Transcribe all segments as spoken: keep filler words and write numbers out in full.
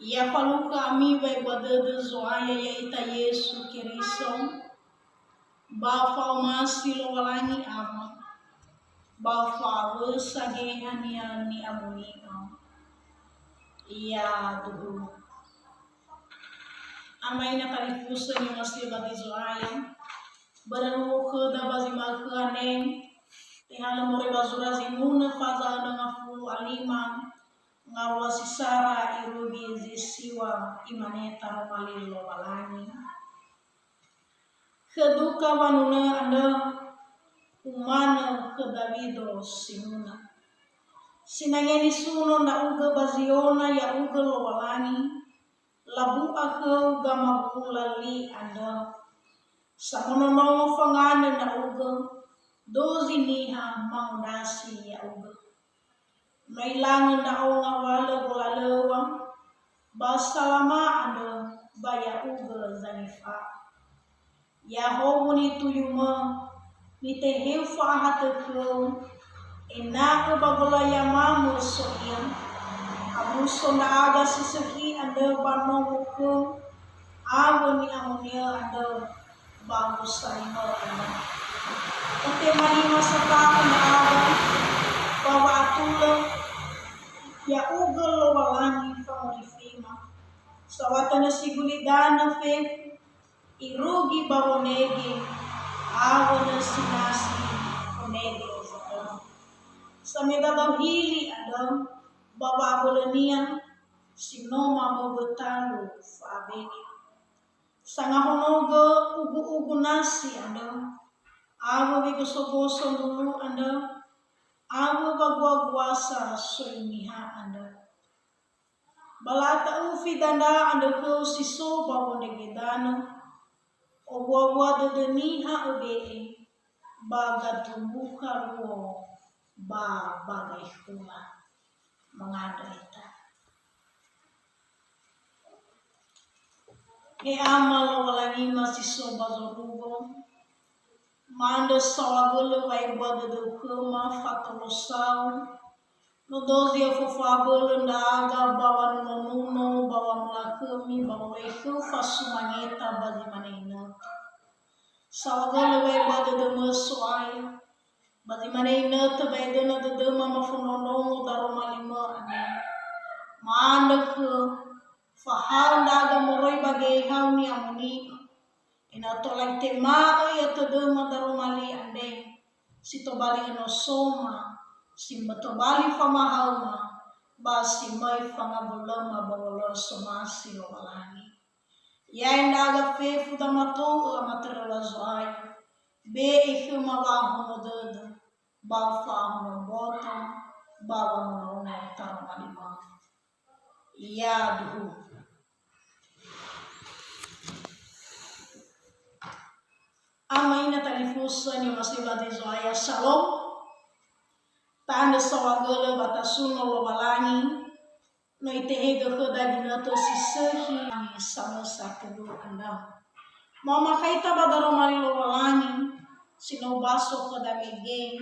Ya falukha ami wa'ebua dödö Zo'aya ya'ita Yesu Keriso, ba fa'omasi Lowalangi Ama, ba fa'awösa Geheha-Nia ni'amoni'ö. Yaduhu. Ama ina talifusö ni'omasi'ö ba dödö Zo'aya, börö luo khöda ba zi ma'ökhö ane, tehalö moroi ba zura Zinunö faza önö ngafulu a lima, ngawua si sara irugi zi siwa, imane taroma li Lowalangi. Khö duka wanunö andrö, umanö khö Dawido sinunö. Sinangea nisuno ndra'ugö ba Ziona ya'ugö Lowalangi, labu'a khöu gamawu'ula li andrö. Samonono'ö fanganö ndra'ugö, dozi niha mangondrasi ya'ugö. No ilangö ndra'o ngawalö golalöŵa, ba salama andrö ba ya'ugö zangefa. Yahowu nituyumö, miteheu fa'ahatö khöu, ena'ö ba golayamamö so ia, amuso ndra'aga si sökhi andrö ba nomo khöu, awö ni'amoni'ö andrö ba gosalimö andrö. Ötema lima sata'ö ndra'aga ba wa'atulö, ya'ugö Lowalangi fangorifima. Sawatö nösi gulidanö fefu, irugi ba wonege, awö nösi nasi wonege za'ö. Sameda dao hili andrö ba wa'abölönia si no mamöbö talu fa'abe'e. Sangahonogö ugu-ugu nasi andrö, awö wegosogoso ndrulu andrö, awö waguaguasa soi niha andrö. Ba la'ata'ufi dandra andrö khöu si so ba wondrege danö, owuawua dödö niha öbe'e, ba gatumbukha luo ba bagai khula. Mangandrö ita. He Ama Lowalangima si so ba zorugo, ma'andrö saohagölö wa'ebua dödöu khöma fatolosau, no dozi öfofu abölö ndra'aga ba wanunonuno, ba wamolakhömi, ba woloikhöu fasumangeta ba zi mane inötö. Saohagölö wa'ebua dödömö So'aya, ba zi mane inötö ba edöna dödöma mafondrondrongo daroma limö andre. Ma'andrö khöu, fahaö ndra'aga moroi ba Geheha-U ni'amoni'ö. Ena'ö tola itema'ö ia tödöma daroma li andre, si tobali önosoma, si mö-, tobali famahaöma, ba si möi fangabölöma ba wolo'ö somasi Lowalangi. Ya'e ndra'aga fefu damatou'ö amatöröla Zo'aya, be'e khöma wa'ahono dödö, ba fa'ahono mboto, ba wangorongo taroma limö. Yaduhu. Ama ina talifusö ni'omasi'ö ba dödö Zo'aya, Shalom. Ta'andrö saohagölö ba tasuno Lowalangi, no itehegö khöda ginötö si sökhi samösa tölu andrö. Ma'omakhaita ba daroma li Lowalangi, si no ubaso khöda mege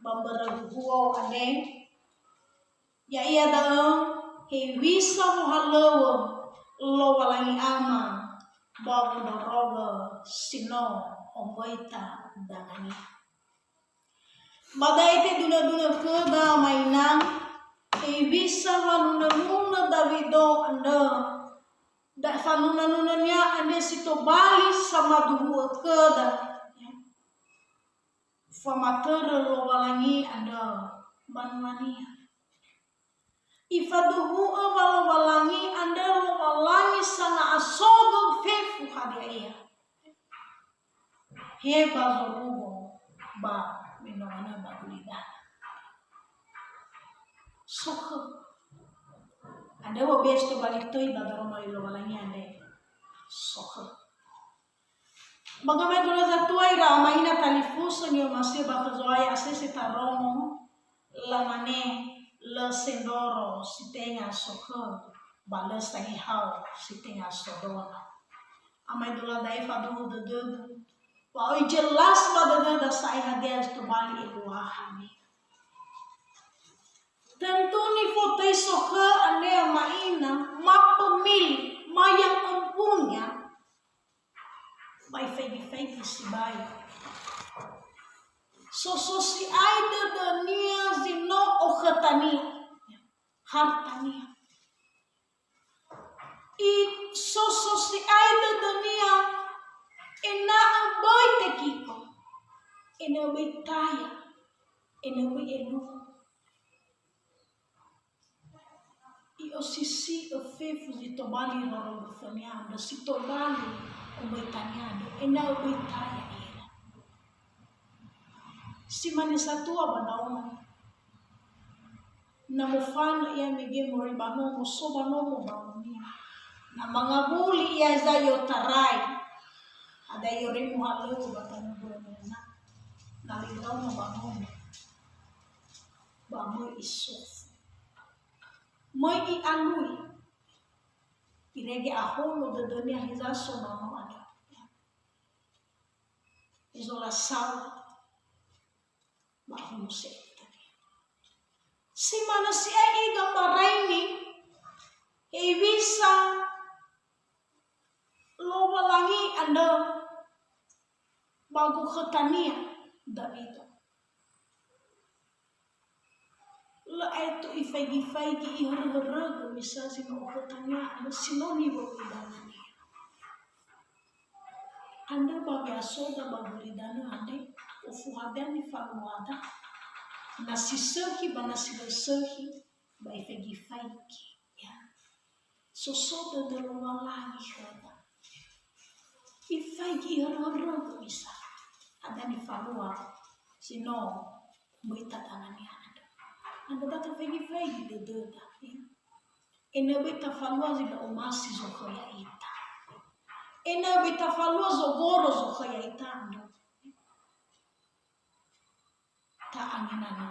ba mbörö huhuo andre, Ya'ia da'ö hewisa wohalöŵö Lowalangi Ama ba wondrorogö si no omböita danga-Nia. Ba da'e tedunö-dunö khöda ama ina, hewisa wanunö-nunö Dawido andrö, da-, fanunö-nunönia andre si tobali samaduhu'ö khöda. Famatörö Lowalangi andrö banua-Nia. Ifaduhu'ö wa Lowalangi andrö Lowalangi sanga'asogö fefu hadia ia. He ba zorugo ba me no manö ba gulidanö. Sokhö. Andrö wo besto bali töi ba daroma li Lowalangi andre. Sokhö. Ba gamaedola zatua ira ama ina talifusö ni'omasi'ö ba khö Zo'aya asese tarongo, lamane, lö sendoro si tenga sokhö, ba lö sangehao si tenga sodona. Amaedola da'e faduhu dödögu, ba oi jelas ba dödöda sa'ae hadia zi tobali eluahami. Tentu nifotöi sokhö andre ama ina, ma pömi Sososi'ai dödönia zi no okhötania, hartania. Isososi'ai dödönia ena'ö böi tekiko, ena'ö böi taya, ena'ö böi elua. I'osisi'ö fefu zi tobali rorogofönia andrö, si tobali omöitania andrö, ena'ö böi taya ira. Si mane satua ba ndraono. Na mofanö ia mege moroi ba nomo, so ba nomo ba nomonia. Na mangawuli ia za i'otarai, hadia i'oroi mohalöŵö ba tanö mbulamia na, na lö iraono ba nomo, ba möi isofu. Möi i'alui. Irege aholo dödönia heza so ba nomo andrö. Ezola saohara ba aholo se'e. Si manö si'ai igambaraini hewisa Lowalangi andrö ba gokhötania Dawido. Lö aetu ifaigi-faigi ihörö-hörögö misa zi no okhötania andrö si no niwö'ö dania. Andrö ba we'asoda ba gulidanö andre, ofu hadia nifaluada, na si sökhi ba na si lö sökhi, ba ifaigi-faigi, ya. Soso dödö Lowalangi khöda. Ifaigi ihörö-hörögö misa. Hadia nifalua si no möi tanö dania andrö. Andrö ba tafaigi-faigi dödöda, ya. Ena'ö böi tafalua zi lö omasi zokhö ya'ita. Ena'ö böi tafalua zogoro zokhö ya'ita andrö. Ta'angenanö.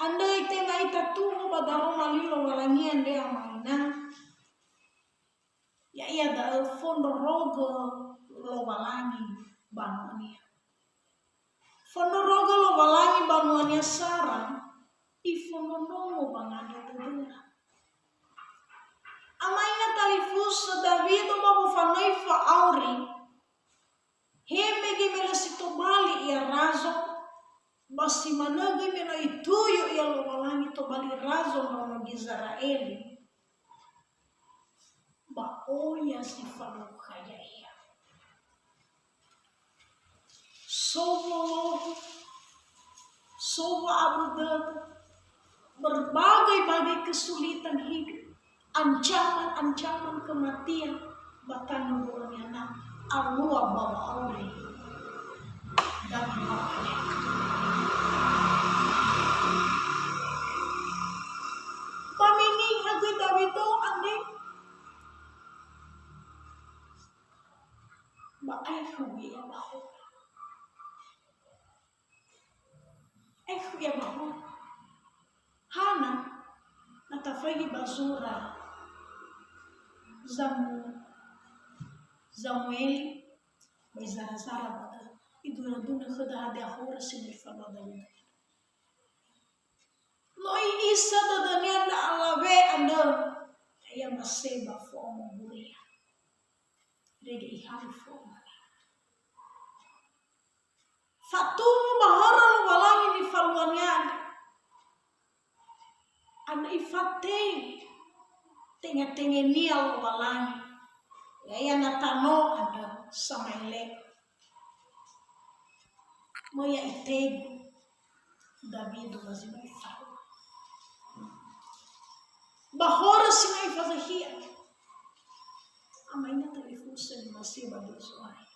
Andrö itema itatuhu ba daroma li Lowalangi andre ama ina. Ya'ia da'ö fondrorogö Lowalangi banuania. Fondrorogö Lowalangi banuania sara, ifondrorogö wangandrö dödöra. Ama ina talifusö Dawido ba wofanöi fa'auri, he mege me lö si tobali ia razo, ba si manö göi me no ituyu ia Lowalangi tobali razo ndraono Gizera'eli. Ba oya zi falukha ya'ia. So wolohu, so wa'abödödö, berbagai-bagai kesulitan hidup, ancaman-ancaman kematian, ba tanö mbulamia na alua ba wa'auri Dawido andre. Ba me niha göi Dawido andre, ba aekhu ia ba hora. Aekhu ia ba hora. Hana, na tafaigi ba zura Zamu-, Zamueli, ba izara-zara ba da'ö. Idunö-dunö khöda hadia hora si no ifalua Dawido. No i'isa dödönia ndra alawe andrö, ya'ia Batseba fo'omo Uria. Irege ihalö fo'omo. Fatuwu ba hora Lowalangi nifaluania andrö. Andrö ifatenge, tenge-tengenia Lowalangi. Ya'ia Natano andrö, Samaele. Möi ia itegu Dawido ba zi no ifalua. Ba horö si no ifazahia. Ama ina talifusö li Batseba döi Zo'aya.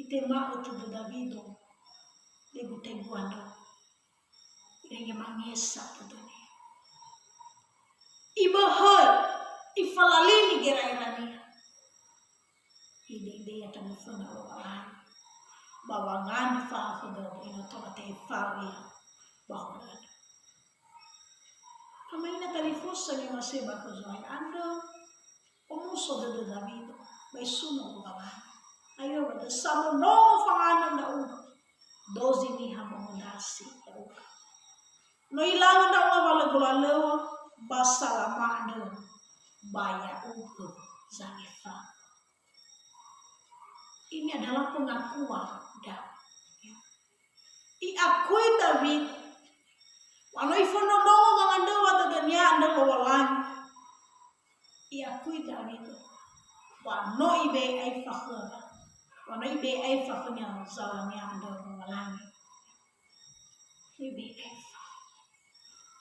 Itema'ö tödö Dawido, tegu-tegu andrö. Irege mangesa tödönia. Iböhöi, ifalalini gera'erania. Ide-ide ia tanö föna Lowalangi. Ba wangandrö fa'akhö dödö, ina tola tefao ia ba horö andrö. Ama ina talifusö li Batseba khö Zo'aya andrö, omuso dödö Dawido, ba isuno Lowalangi. Ayo, ba dösa monongo fangandrö ndra'ugö, dozi niha mangondasi ndra'ugö. No ilangö ndra'ugö wa lö golalöŵö, ba salama andrö ba ya'ugö zangefa. Ini adalah pengakuan Daud. I'akui Dawido. Wa no ifondrondrongo wangandröwa dödönia andrö Lowalangi. I'akui Dawido. Wa no ibe'e aefa khöra. Wa no ibe'e aefa khönia zaw̃ania andrö Lowalangi. Ibe'e aefa.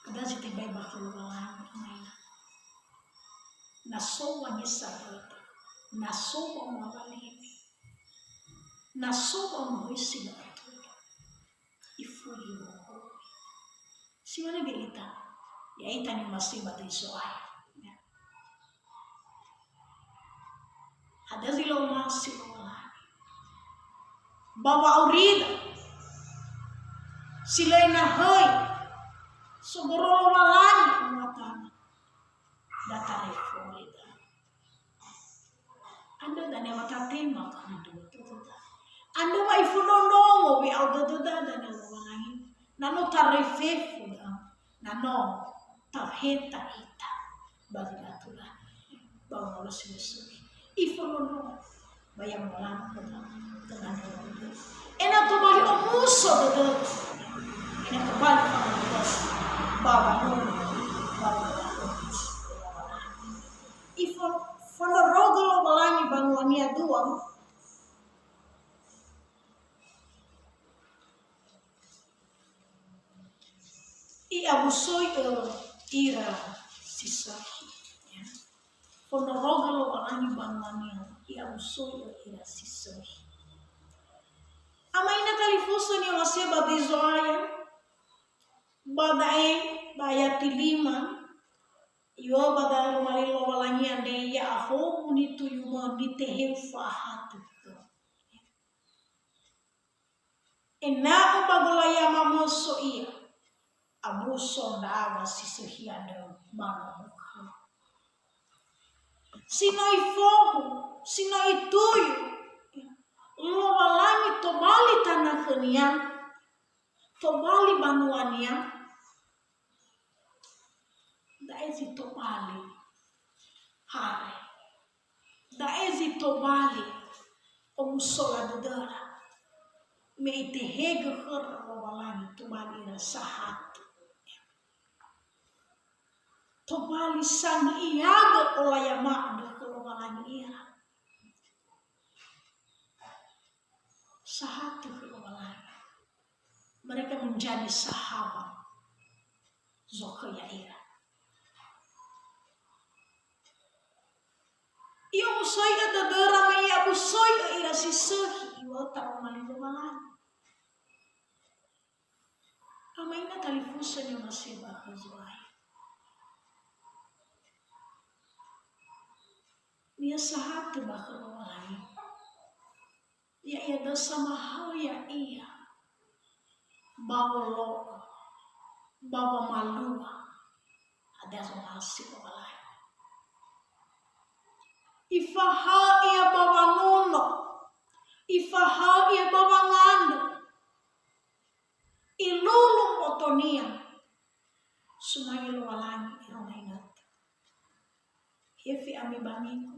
Hadia zi tebai ba khö Lowalangi, amaina. Na so wangisa dödö, na so wamawalimi, na so wamöisi lö atulö, ifuli wowulo. Si manö gö ita, ya'ita ni'omasi'ö ba döi Zo'aya. Ya. Hadia zi lö omasi Lowalangi? Ba wa'aurida si lö enahöi, so goro Lowalangi amuatana. Da tarefoli da. Andrö dania wa tatema ba andrö dödöda. Andrö wa ifondrondrongo we'ao dödöda dania Lowalangi. Na no taroi fefu da. Na no taheta ita ba zi atura ba wangolosi-losi. Ifondrondrongo ba ya molambo da. Ena'ö tobali omuso dödöda. Ena'ö tobali fangalosi ba wanolo ba wanolo. Ifo-, fondrorogö Lowalangi banua-Nia dua. I'abusoi'ö ira si sökhi. Ya. Fondrorogö Lowalangi banua-Nia, i'abusoi'ö ira si sökhi. Amaina talifusö ni'omasi'ö ba döi Zo'aya, ba da'e, ba ayati lima, I'o'ö ba daroma li Lowalangi andre, ya'ahowu nituyumö nitehegö fa'ahatö. Ena'ö ba golayama möso ia, abuso ndra'aga si sökhi andrö ba nomo khöu. Si no ifohu, si no ituyu Lowalangi tobali tanö khönia, tobali banuania, Da'e zi tobali hare. Da'e zi tobali omusola dödöra. Me itehegö khöra Lowalangi tobali ira sahatö. Tobali sangi'iagö olayama andrö khö Lowalangi ira. Sahatö khö Lowalangi. Mereka menjadi sahabat. Zokhö ya'ira. I'omusoi'ö dödöra me i'abusoi'ö ira si sökhi, i'o'ö taroma li Lowalangi. Amaina talifusö ni'omasi'ö ba khö Zo'aya. Niha sahatö ba khö Lowalangi. Ya'ia da'ö samahaö ya'ia ba wolo'ö, ba wamalua, hadia zomasi Lowalangi. Ifahaö ia ba wanono, ifahaö ia ba wangandrö, ilulu mbotonia, sumange Lowalangi ero na inötö. Hefe ami ba minggu.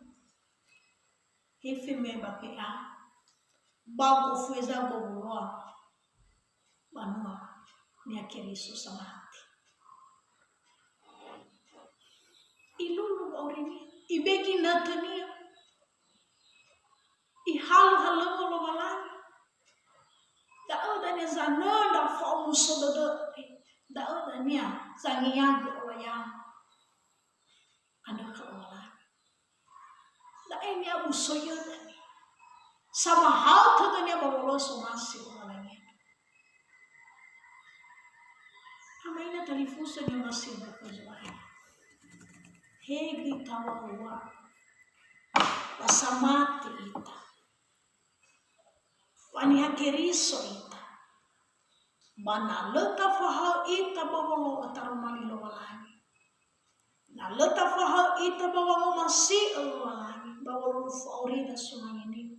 Hefe me ba P A, ba gofu eza gowuloa banua-Nia Keriso samati. Ilulu wa'aurinia, ibegi nötönia, ihalö halöŵö Lowalangi. Da'ö dania zanöndra fa'omuso dödö, da'ö dania zangiagö olayama. Andrö khö Lowalangi. Da'e ni'abusoi'ö dania. Samahaö tödönia ba wolo'ö somasi Lowalangi. Amaina talifusö ni'omasi'ö ba khö Zo'aya. He göi tawua'ö wa samati ita. Wa niha Keriso ita. Ba na lö tafahaö ita ba wolo'ö taroma li Lowalangi, na lö tafahaö ita ba wangomasi'ö Lowalangi, ba wolo'ö fa'aurida sumange-Nia,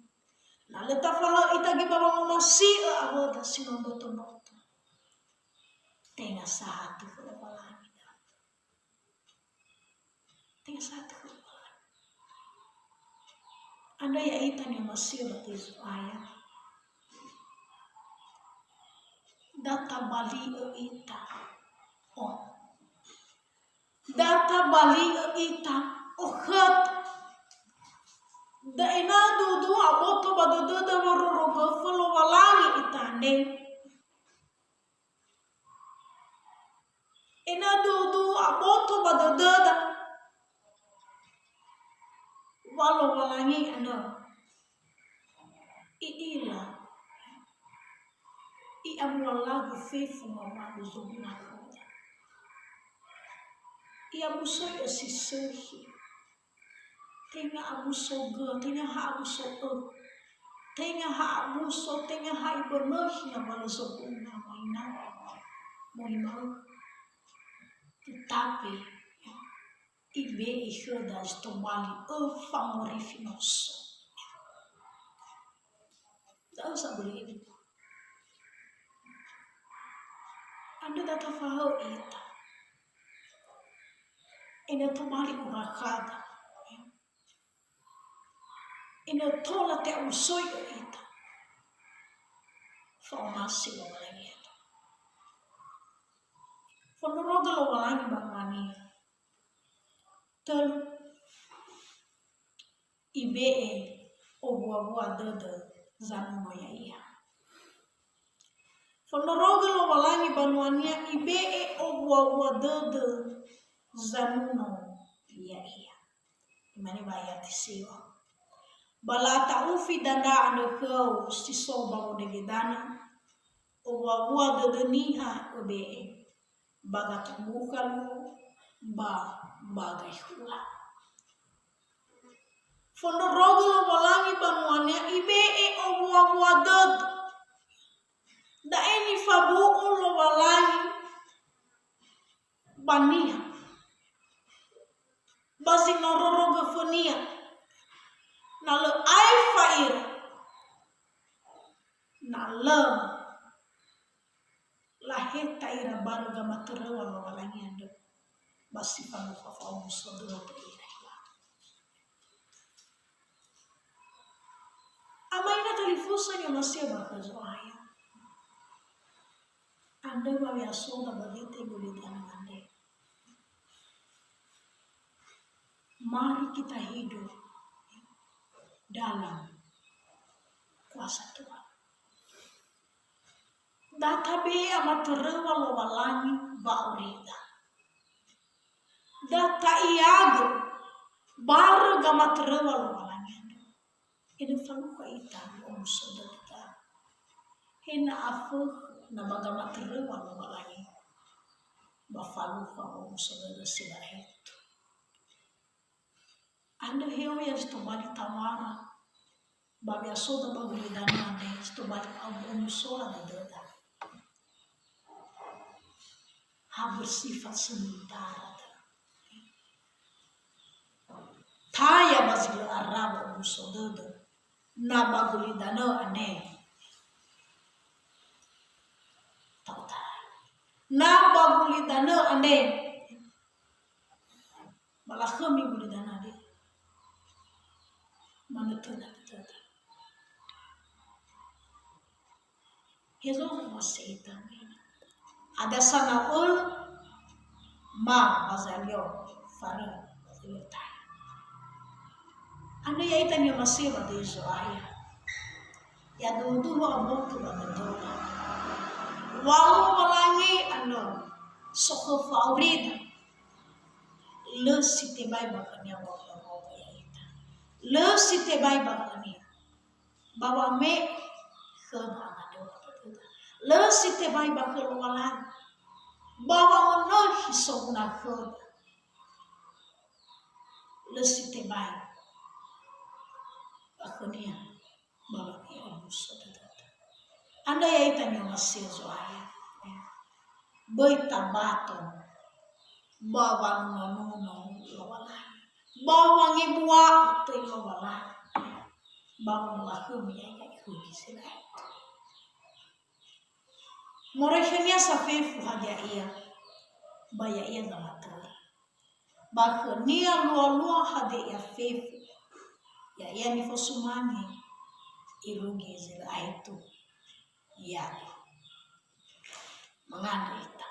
na lö tafahaö ita göi ba wangomasi'ö awöda si no mboto-mboto, tenga sahatö khö Lowalangi. Tenga sahatö khö Lowalangi. Andrö ya'ita ni'omasi'ö ba döi Zo'aya. Da tabali'ö ita. Oh. Da tabali'ö ita, oh, khöda. Da ena'ö dudu aboto ba dödöda wa rorogöfö Lowalangi ita andre. Ena'ö dudu aboto ba dödöda wa Lowalangi andrö i'ila, i'amualagö fefu mamalu zoguna khöda. I'amusoi'ö si sökhi. Tenga amuso gö, tenga ha amuso ö. Tenga ha amuso, tenga ha ibönökhi ngawalö zoguna moina. Moina. Tetapi, ibe'e khöda zi tobali öfa morifi noso. Da'ö saböli ini. Andrö da tafahöi ita. Ena'ö tobali urakhada. Ena'ö tola te'amusoi'ö ita. Fa'omasi Lowalangi andrö. Fondrorogö Lowalangi banua-Nia. Tölu. Ibe'e owua-wua dödö zanuno ya'ia. Fondrorogö Lowalangi banua-Nia, ibe'e owua-wua dödö zanuno ya'ia. Imane ba ayati siwa. Ba la'ata'ufi dandra andrö khöu si so ba wondrege danö, owua-wua dödö niha öbe'e. Ba gatumbukha luo, ba ba gaihula. Fondrorogö Lowalangi banua-Nia, ibe'e owua-wua dödö. Da'e nifabu'u Lowalangi ba niha. Ba zi no rorogöfö-Nia. Na lö aefa ira. Na lö laheta ira barö gamatöröŵa Lowalangi andrö, ba si falukha fa'omuso dödö ira. Ama ina talifusö ni'omasi'ö ba khö Zo'aya. Andrö wa we'asoda ba wete gulidanö andre. Mari kita hidup dalam kuasa Tuhan. Da tabe'e amatöröŵa Lowalangi wa'aurida. Da ta'iagö barö gamatöröŵa Lowalangi andrö. Ena'ö falukha ita omuso dödöda. He na afökhö na ba gamatöröŵa Lowalangi, ba falukha omuso dödö si la'aetu. Andrö he oya zi tobali tawara ba we'asoda ba gulidanö andre, zi tobali omusola dödöda. Ha bersifat sementara. Taya ba zi lö arawa omuso dödö. Na ba gulidanö andre. Ta'otai. Na ba gulidanö andre. Ba lakhömi gulidanö andre. Manötöna dödöda. Hezo ma setan. Ada sana ul ma bazalio fare bazalio tai. Andrö ya'ita ni'omasi'ö ba döi Zo'aya. Ya duhu-duhu aboto ba dödöda. Wa Lowalangi andrö sokhö fa'aurida. Lö si tebai ba khönia ba khönia ya'ita. Lö si tebai ba khönia. Ba wame'e khöda amadöda. Lö si tebai ba khö Lowalangi. Ba wamönökhi soguna khöda. Lö si tebai ba khönia. Ba wame'e omuso dödöda. Andrö ya'ita ni'omasi'ö Zo'aya. Böi tabato ba wanunonuno Lowalangi. Ba wangebua'ö töi Lowalangi. Ba wamolakhömi ya'ia irugi si la'aetu. Moroi khönia sa fefu hadia ia, ba ya'ia zamatörö. Ba khönia lua-lua hadia ia fefu, ya'ia nifosumange irugi zi lö aetu. Ya'ia. Mangandrö ita.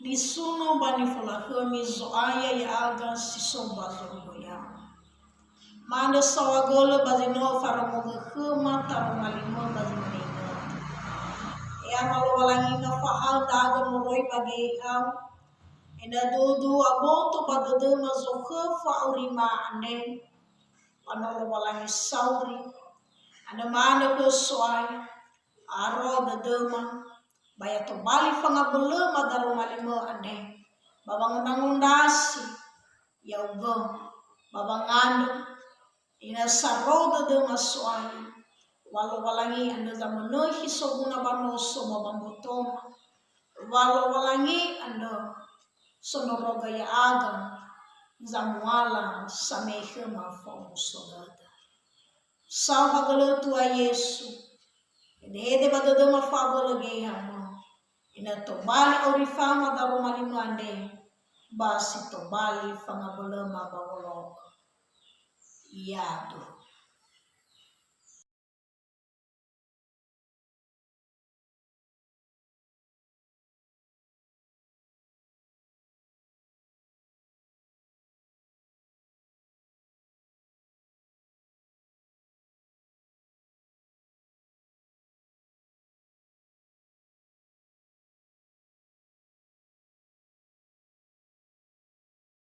Nisuno ba nifolakhömi Zo'aya ya'aga si so ba zorugo ya'o. Ma'andrö saohagölö ba zi no faromogö khöma taroma limö ba zi mane inötö. E Ama Lowalangi, na fahau ndra'aga moroi ba geheha, ena'ö duhu-duhu aboto ba dödöma zokhö fa'aurima andre, ba no Lowalangi sauri, andrö manö khö So'aya, aro dödöma, ba ya tobali fangabölöma daroma limö andre, ba wangondrasi, ya'ugö, ba wangandrö, ena'ö saro dödöma So'aya, wa Lowalangi andrö zamönökhi soguna ba noso ba ba mbotoma, wa Lowalangi andrö sondrorogö ya'aga, zamuala same'e khöma fa'omuso dödö. Saohagölö Tua Yesu, hedehede ba dödöma fa'abölö geheha-Mö, ena'ö tobali auri fama daroma limö andre, ba si tobali fangabölöma ba wolo'ö. Yaduhu.